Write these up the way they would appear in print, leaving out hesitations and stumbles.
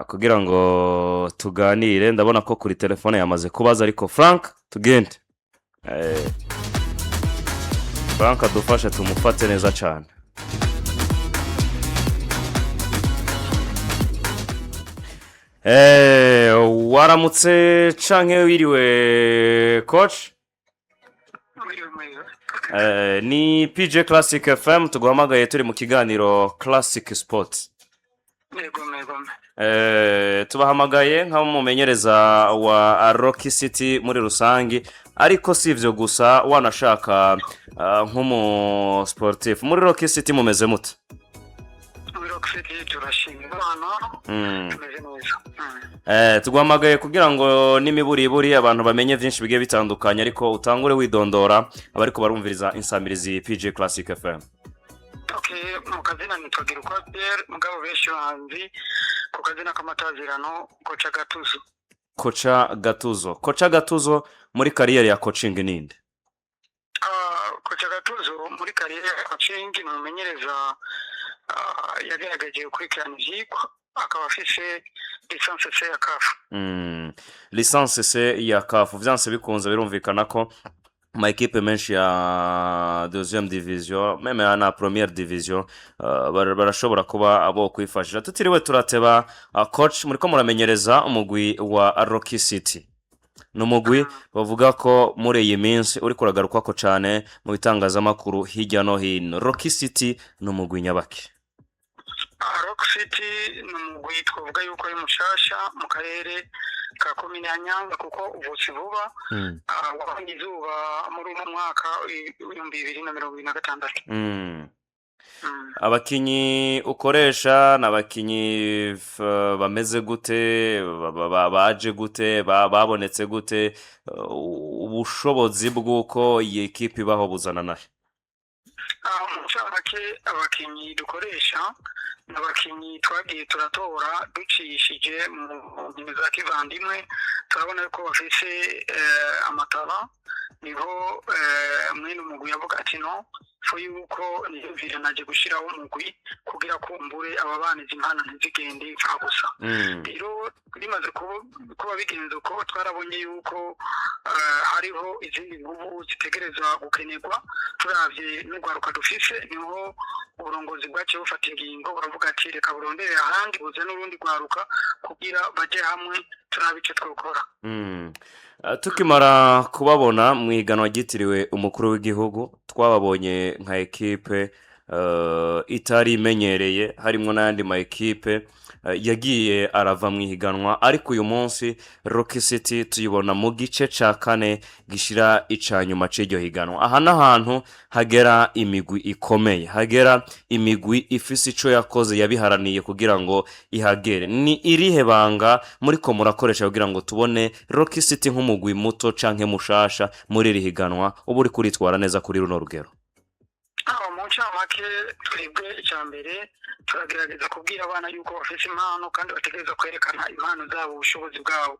Kugira ngo tuganire, ndabona ko kuri telefone yamaze kubaza, ariko Frank tugende. Frank adufashe tumufate neza cyane. Waramutse canke wiriwe, coach? Mwiriwe, mwiriwe. Ni PJ Classic FM tuguhamagaye, turi mu kiganiro Classic Sport. Yego, yego. Tubahamagaye nk'umumenyereza wa Rock City muri rusange, ariko si ibyo gusa, wanashaka nk'umu sportif muri Rock City mumeze mute? Muri Rock City turashima Imana. Tumeze neza. Tuguhamagaye kugira ngo n'imiburiburi abantu bamenye byinshi bigiye bitandukanye, ariko utangure widondora abariko barumviriza insamirizi PJ Classic FM. Okay, mu kazina nitwa Girukwa Pierre, mugabo benshi banzi ku kazina k'amatazirano Koca Gatuzo. Koca Gatuzo, Koca Gatuzo muri carrière ya coaching ninde? Ah, Koca Gatuzo muri carrière ya coaching ni umumenyereza yagerageje gukurikirana ivyigwa, akaba afise licence C ya CAF. Licence C ya CAF, vyanse bikunze birumvikana ko ma ekipe menshi ya deuxième division, même na première division, barashobora kuba abo kwifashisha. Tutiriwe turateba, coach, muriko muramenyereza umugwi wa Rock City, ni umugwi bavuga ko muri iyi minsi uri kuragarukwako cane mu bitangazamakuru hirya no hino. Rock City ni umugwi nyabaki? Ah, Rock City ni umugwi twavuga yuko ari mushasha mu karere ka komine ya Nyanza, kuko uvutse vuba. Wabonye izuba muri uno mwaka w'2026. Abakinyi ukoresha ni abakinyi bameze gute? Baje gute? Babonetse gute? Ubushobozi bw'uko iyi ekipe ibaho buzana nahe? Ah, mu ncamake, abakinyi dukoresha ni abakinyi twagiye turatora ducishije mu nkino za kivandimwe. Turabona yuko bafise amatara, niho mwene umugwi yavuga ati: "No faut yuko niyumvira naje gushiraho umugwi kugira kumbure aba bana izi impano ntizigende ipfa gusa." Rero bimaze kuba bigenze uko, twarabonye yuko hariho izindi nguvu zitegerezwa gukenerwa. Turavye n'urwaruka dufise, niho uburongozi bwaciye bufata ingingo, buravuga ati: "Reka burondere ahandi buze n'urundi rwaruka kugira baje hamwe, turabe ico twokora." Tukimara kubabona mu ihiganwa ryitiriwe umukuru w'igihugu, twababonye nka ekipe itari imenyereye, harimwo n'ayandi ma ekipe yagiye arava mu ihiganwa, ariko uyu munsi Rock City tuyibona mu gice ca kane gishira ica nyuma c'iryo higanwa. Aha n'ahantu hagera imigwi ikomeye, hagera imigwi ifise ico yakoze, yabiharaniye kugira ngo ihagere. Ni irihe banga muriko murakoresha kugira ngo tubone Rock City nk'umugwi muto canke mushasha muri iri higanwa uba uri kuritwara neza kuri runo rugero? Aho mu ncamake, twebwe icya mbere turagerageza kubwira abana yuko bafite impano kandi bategereza kwerekana impano zabo, ubushobozi bwabo.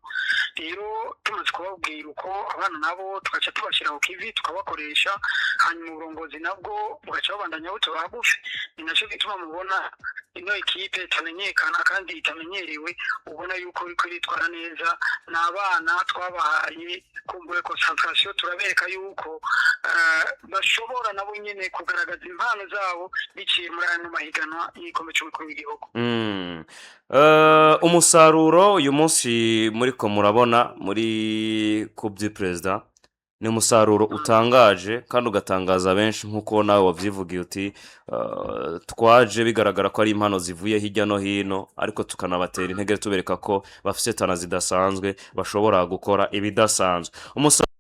Rero tumaze kubabwira uko, abana nabo tugaca tubashyira ku kivi, tukabakoresha, hanyuma uburongozi nabwo bugaca bubandanya butuba hagufi. Ni nacyo gituma mubona ino ekipe itamenyekana kandi itamenyerewe, ubona yuko iriko iritwara neza. Ni abana twabahaye kumbure concentration, turabereka yuko bashobora nabo nyene kugaragaza impano zabo biciye muri ano mahiganwa y'igikombe c'umukuru w'igihugu. Umusaruro uyu munsi muriko murabona muri Coupe du Président ni umusaruro utangaje kandi ugatangaza benshi, nk'uko nawe wabyivugiye uti twaje bigaragara ko ari impano zivuye hirya no hino, ariko tukanabatera intege tubereka ko bafite talent zidasanzwe, bashobora gukora ibidasanzwe. Umusaruro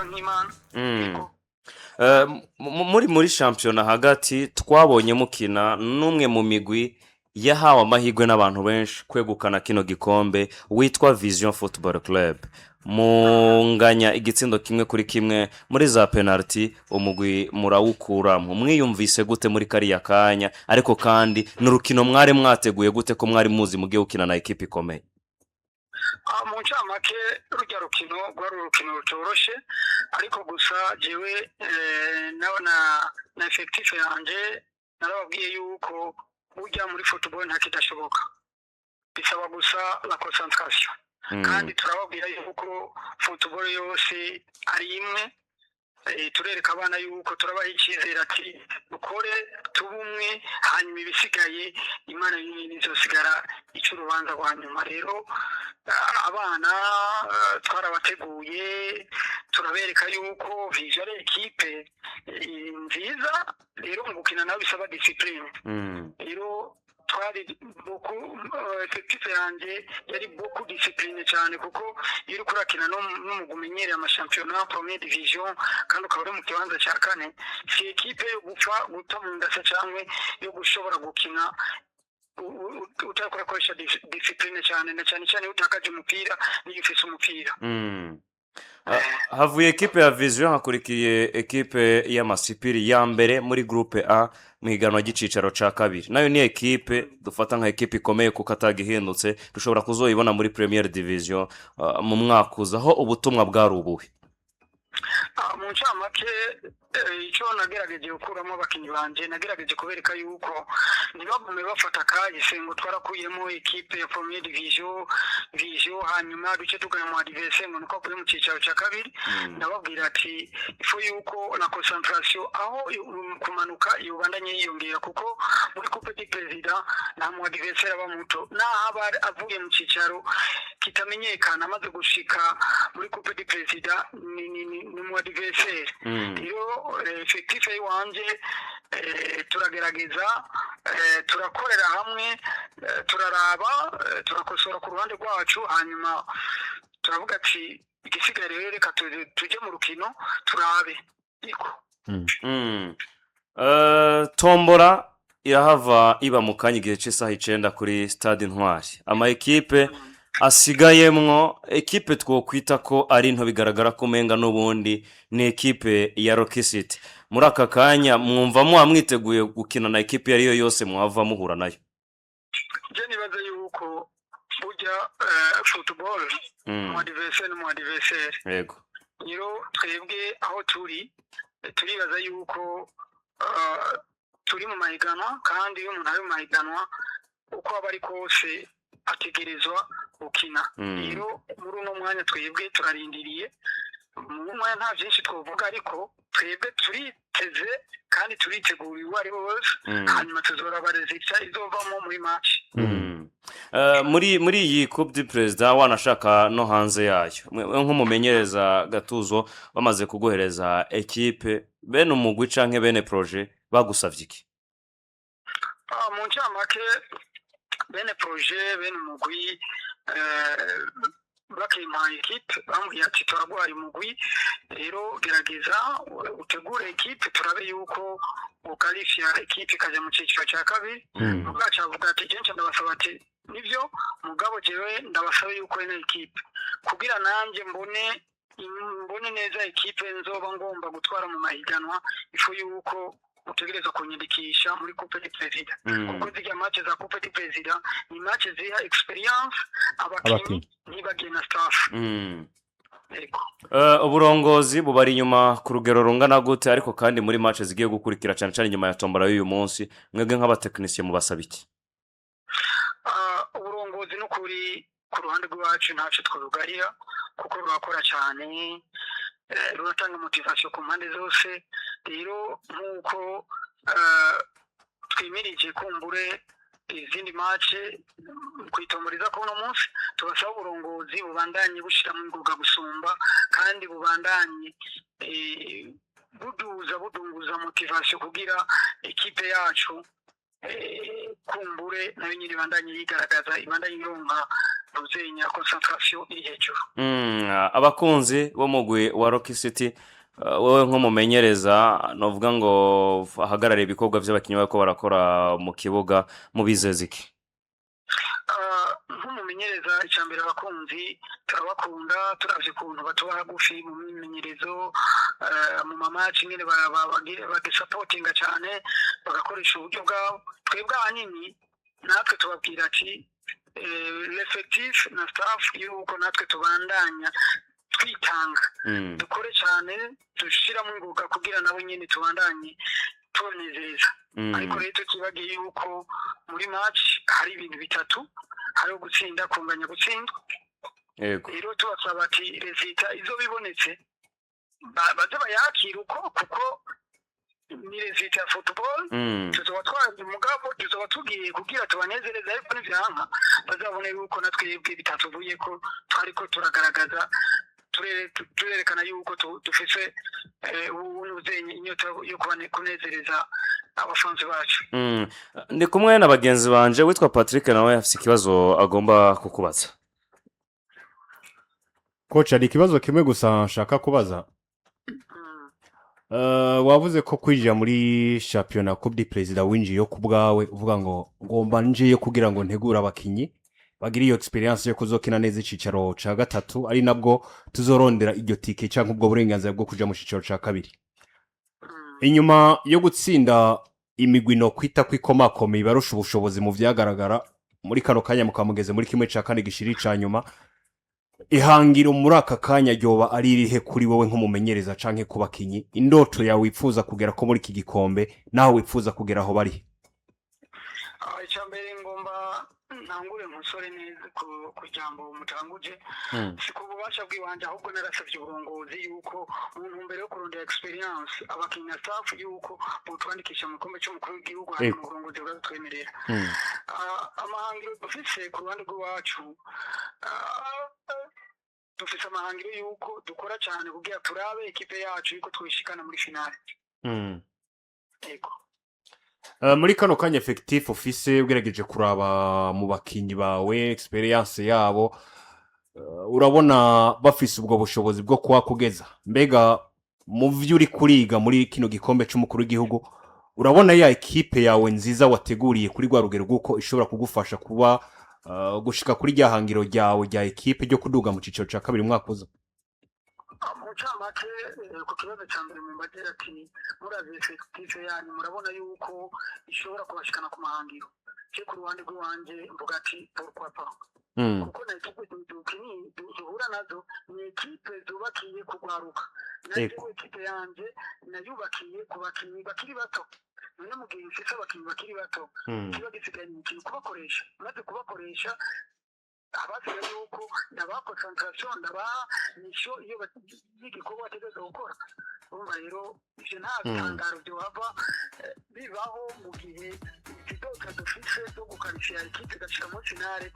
Nk'imana. Muri shampiyona hagati twabonye mukina n'umwe mu migwi yahawe amahirwe n'abantu benshi kwegukana kino gikombe witwa Vision Football Club, munganya igitsindo 1-1 muri za penalty, umugwi murawukuramo. Mwiyumvise gute muri kariya kanya? Ariko kandi ni urukino mwari mwateguye gute, ko mwari muzi mugiye gukina na ekipe ikomeye? Ah, mu ncamake rujya rukino rwari urukino rutoroshe, ariko gusa jewe na effectif yanje narababwiye yuko burya muri football nta kidashoboka, bisaba gusa la concentration. Kandi turababwira yuko football yose ari imwe. Turereka abana yuko turabaha icyizere ati dukore tube umwe, hanyuma ibisigaye Imana yonyine izosigara ica urubanza rwa nyuma. Rero abana twarabateguye, turabereka yuko Vision ari ekipe nziza. Rero mu gukina nawe bisaba discipline. Rero twari beaucoup, effectif yanjye yari beaucoup discipline cyane, kuko iyo uriko urakina n'umugwi umenyereye amashampiyona première division kandi ukaba uri mu kibanza cya kane, si ekipe yo gupfa guta mu ndasa cyangwa yo gushobora gukina utariko urakoresha discipline cyane, na cyane cyane iyo utakaje umupira n'iyo ufise umupira. Havuye ekipe ya Vision, hakurikiye ekipe y'Amasipiri ya mbere muri groupe A mu higanwa ry'icicaro cya kabiri. Nayo ni ekipe dufata nka ekipe ikomeye, kuko atagihindutse dushobora kuzoyibona muri première division mu mwaka uza. Aho ubutumwa bwari ubuhe? Ah, mu ncamake icyo nagerageje gukuramo abakinnyi banje, nagerageje kubereka yuko ntibagume bafata kahise ngo twarakuyemo ekipe ya première division Vision, hanyuma duce tugana mu adversaire ngo nuko avuye mu cyicaro cya kabiri. Ndababwira ati il faut yuko na concentration aho kumanuka yubandanye yiyongera, kuko muri Coupe du Président nta mu adversaire aba muto, naho aba avuye mu cyicaro kitamenyekana, amaze gushika muri Coupe du Président ni mu adversaire. Rero effectif y'iwanje turagerageza, turakorera hamwe, turaraba, turakosora ku ruhande rwacu, hanyuma turavuga ati igisigaye rero reka tujye mu rukino turabe niko. Tombora irahava iba mu kanya igihe cy'isaha 9 kuri Stade Intwari. Ama ekipe asigayemwo, ekipe twokwita ko ari nto, bigaragara ko umenga n'ubundi ni ekipe ya Rock City. Muri aka kanya mwumva muba mwiteguye gukina na ekipe iyo ari yo yose mwava muhura nayo? Je nibaza yuko burya football mu adversaire no mu adversaire. Rero twebwe aho turi turibaza yuko turi mu mahiganwa, kandi iyo umuntu ari mu mahiganwa uko aba ari kose ategerezwa gukina. Rero muri uno mwanya twebwe turarindiriye, muri uno mwanya nta byinshi twavuga, ariko twebwe turiteze kandi turitegura uwo ari we wese, hanyuma tuzoraba résultat izovamo muri match. Muri iyi Coupe du Président, wanashaka no hanze yayo, nk'umumenyereza Gatuzo, bamaze kuguhereza ekipe, bene umugwi canke bene projet bagusavye iki? Ah, mu ncamake bene projet, bene umugwi, bakimpa ekipe bambwiye ati turaguhaye umugwi, rero gerageza utegure ekipe turabe yuko uqualifia ekipe ikajya mu cyiciro cya kabiri. Ubwacu avuga ati kenshi ndabasaba ati nibyo, mugabo jewe ndabasaba yuko ino ekipe kugira nanjye mbone neza ekipe nzoba ngomba gutwara mu mahiganwa, il faut yuko utegereza kunyandikisha muri Coupe du Président, kuko zirya match za Coupe du Président ni match ziha expérience abakinyi Abakinyi. ntibagiye na staff. Yego. Uburongozi bubari inyuma ku rugero rungana gute? Ariko kandi muri match zigiye gukurikira, cyane cyane inyuma ya tombora y'uyu munsi, mwebwe nk'abatekinisiye mubasaba iki? Ah, uburongozi n'ukuri ku ruhande rw'iwacu ntacyo twabugarira, kuko rurakora cyane, ruratanga motivation ku mpande zose. Rero nk'uko twimirije kumbure izindi match kwitomboriza ko uno munsi tubasaba uburongozi bubandanye bushyiramo ingoga gusumba, kandi bubandanye buduza budunguza motivation kugira ekipe yacu kumbure nayo nyine ibandanye yigaragaza, ibandanye ironka ruzenya concentration iri hejuru. Abakunzi b'umugwi wa Rock City. Wowe nk'umumenyereza, novuga ngo ahagarariye ibikorwa vy'abakinyi bariko barakora mu kibuga, mubizeza iki? Nk'umumenyereza, icya mbere, abakunzi turabakunda. Turavye ukuntu batuba hagufi mu myimenyerezo, mu ma match, nyene badusapotinga cyane, bagakoresha uburyo bwabo. Twebwe ahanini natwe tubabwira ati l'effectif na staff yuko natwe tubandanya twitanga, dukore cyane, dushiramo ingoga kugira nabo nyene tubandanye tubanezereza. Ariko rero tutibagiye yuko muri match hari ibintu bitatu: hariho gutsinda, kunganya, gutsindwa. Rero tubasaba ati résultat izo bibonetse baze bayakire uko, kuko ni résultat ya football. Tuzoba twaje, mugabo tuzoba tugiye kugira tubanezereze, ariko nivyanka bazabone yuko na twebwe bitatuvuye ko twariko turagaragaza, turerekana yuko dufise ubunuzenye inyota yo kunezereza abafanzi bacu. Ndi kumwe na bagenzi banje, witwa Patrick nawe afise ikibazo agomba kukubaza. Coach, hari ikibazo kimwe gusa nshaka kubaza. Wavuze ko kwinjira muri shampiyona Coupe du Président winjiye ku bwawe uvuga ngo ngomba njiye kugira ngo ntegure abakinyi bagire iyo experience yo kuzokina neza icicaro ca gatatu, ari nabwo tuzorondera iryo tike canke ubwo burenganzira bwo kuja mu cicaro ca kabiri. Inyuma yo gutsinda imigwi no kwita kwikomakome ibarusha ubushobozi mu vyagaragara muri kano kanya, mukamugeze muri kimwe ca kane gishira ica nyuma, ihangiro muri aka kanya ryoba ari irihe kuri wowe nk'umumenyereza canke ku bakinyi? Indoto yawe wifuza kugera ko muri iki gikombe, naho wifuza kugera aho bari? Icya mbere, ngomba ntangure nkusore neza ku jambo mutanguje. Si ku bubasha bw'iwanje, ahubwo narasabye uburongozi yuko mu ntumbero yo kurondera experience abakinyi na staff, yuko botwandikisha mu gikombe cy'umukuru w'igihugu, hanyuma uburongozi bwabitwemerera. Amahangiro dufise ku ruhande rw'iwacu, dufise amahangiro yuko dukora cyane kugira turabe ekipe yacu yuko twishikana muri finale. Yego. Muri kano kanya, effectif ufise, ugerageje kuraba mu bakinyi bawe, experience yabo, urabona bafise ubwo bushobozi bwo kuba kugeza mbega mu vyo uri kuriga muri kino gikombe c'umukuru w'igihugu, urabona ya ekipe yawe nziza wateguriye kuri rwa rugero rw'uko ishobora kugufasha kuba gushika kuri rya hangiro ryawe rya ekipe ryo kuduga mu cicaro ca kabiri umwaka uza? Mu ncamake, ku kibazo cya mbere mumbagira ati murazi effectif yanyu, murabona yuko ishobora kubashikana ku mahangiro, je ku ruhande rw'iwanje mvuga ati pourquoi pas, kuko na ekipe duhura nazo ni ekipe zubakiye kugwaruka. Naje ekipe yanje nayubakiye ku bakinyi bakiri bato. None mu gihe mfise abakinyi bakiri bato, kiba gisigaye ni ikintu kubakoresha. Maze kubakoresha, abasigaye yuko ndabaha concentration, ndabaha mission iyo y'igikorwa bategerezwa gukora. Urumva rero ivyo nta bitangaro vyohava bibaho mu gihe izidota dufise zo gukarishira ekipe igashika muri finale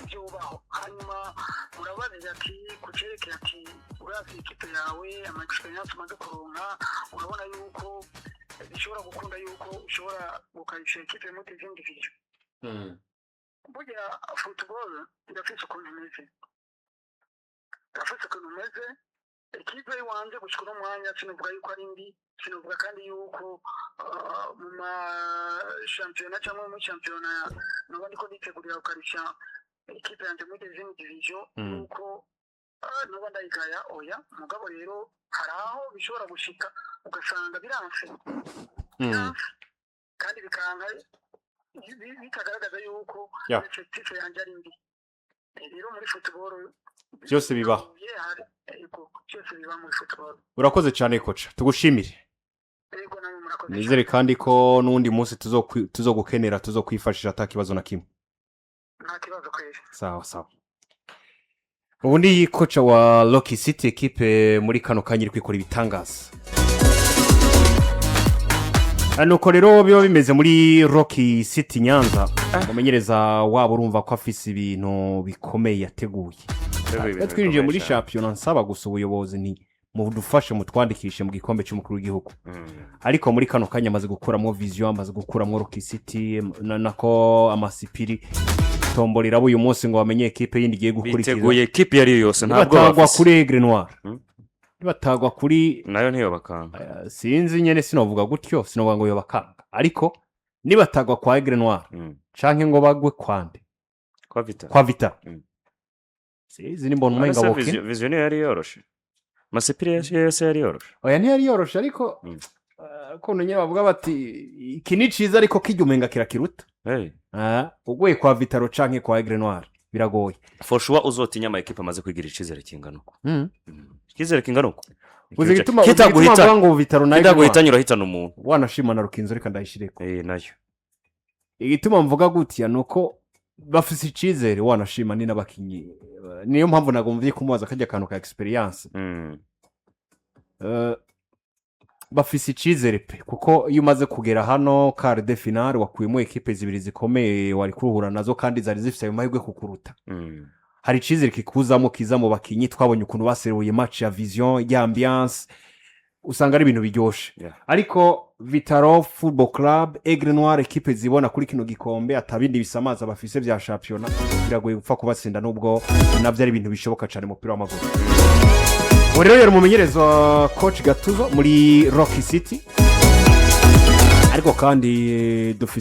vyobaho. Hanyuma murabaziza ati ku cerekeye ati urazi ekipe yawe, ama experience umaze kuronka, urabona yuko bishobora gukunda yuko ushobora gukarishira ekipe muri deuxième division. Burya football irafise ukuntu imeze, irafise ukuntu imeze. Ekipe y'iwanje gushika uno mwanya sinovuga yuko ari mbi, sinovuga kandi yuko mu mashampiyona cyangwa muri shampiyona noba ndiko nitegurira gukarisha ekipe yanje muri deuxième division, yuko noba ndayigaya, oya. Mugabo rero hari aho bishobora gushika ugasanga biranse, biranse kandi bikanka bitagaragaza yuko effectif yanje ari mbi. Rero muri football Byose bibaho. Yego, byose biba muri football. Urakoze cyane coach, tugushimire. Yego, namwe murakoze. Nizere kandi ko n'uwundi munsi tuzogukenera, tuzokwifashisha ata kibazo na kimwe. Nta kibazo kweri. Sawa sawa. Ubu ni coach wa Rocky City, ekipe muri kano kanya iri kwikora ibitangaza. Nuko rero biba bimeze muri Rocky City Nyanza. Umumenyereza wabo urumva ko afise ibintu bikomeye yateguye. Yateguye ibintu Twinjiye muri bikomeye cyane. shampiyona nsaba gusa ubuyobozi nti mudufashe mutwandikishe mu gikombe cy'umukuru w'igihugu. Ariko muri kano kanya amaze gukuramo Vision, amaze gukuramo Rocky City, nako amasipiri tombora iraba uyu munsi ngo bamenye ekipe yindi igiye gukurikiza. Biteguye ekipe iyo ari yo yose, ntabwo Batagwa bafise. kuri Aigle Noir. Nibatagwa kuri Nayo ntiyobakanga. Sinzi nyene, sinovuga gutyo, sinovuga ngo yobakanga, ariko nibatagwa kwa Aigle Noir canke ngo bagwe kwande? Kwa Vita. Kwa Vita. Sinzi, nimbona umenga Arese bokina. Vision niyo yari yoroshe, Masipiri yose yari yoroshe. Oya, ntiyari yoroshe, ariko ukuntu nyine bavuga bati iki ni ciza, ariko kijya umenga kirakiruta. Hey. Ah, uguye kwa Vital'O canke kwa Aigle Noir biragoye. For sure uzotinya ama ekipe amaze kwigira icizere kingana uko. Icyizere kingana uko. Uzi igituma Kitaguhita bavuga ngo Vital'O na Aigle Noir? Kitaguhitanye, urahitana umuntu. Wanashima na Rukinzo, reka ndayishireko. Eh, nayo. Igituma mvuga gutya ni uko bafise icizere, wanashima ni n'abakinyi, niyo mpamvu nagomvye kumubaza kajya kantu ka experience. Bafise icizere pe, kuko iyo umaze kugera hano quart de finale, wakuyemo ekipe zibiri zikomeye wari kuruhura nazo kandi zari zifise ayo mahirwe kukuruta, hari icizere kikuzamo, kiza mu bakinyi. Twabonye ukuntu baseruye match ya Vision ya ambiance, usanga ari ibintu biryoshe. Ariko Vital'O Football Club, Aigle Noir, ekipe zibona kuri kino gikombe atabindi bisamaza bafise vya shampiyona, biragoye gupfa kubatsinda, nubwo navyo ari ibintu bishoboka cyane mu mupira w'amaguru. Ubu rero yari umumenyereza wa coach Gatuzo muri Rock City, ariko kandi dufise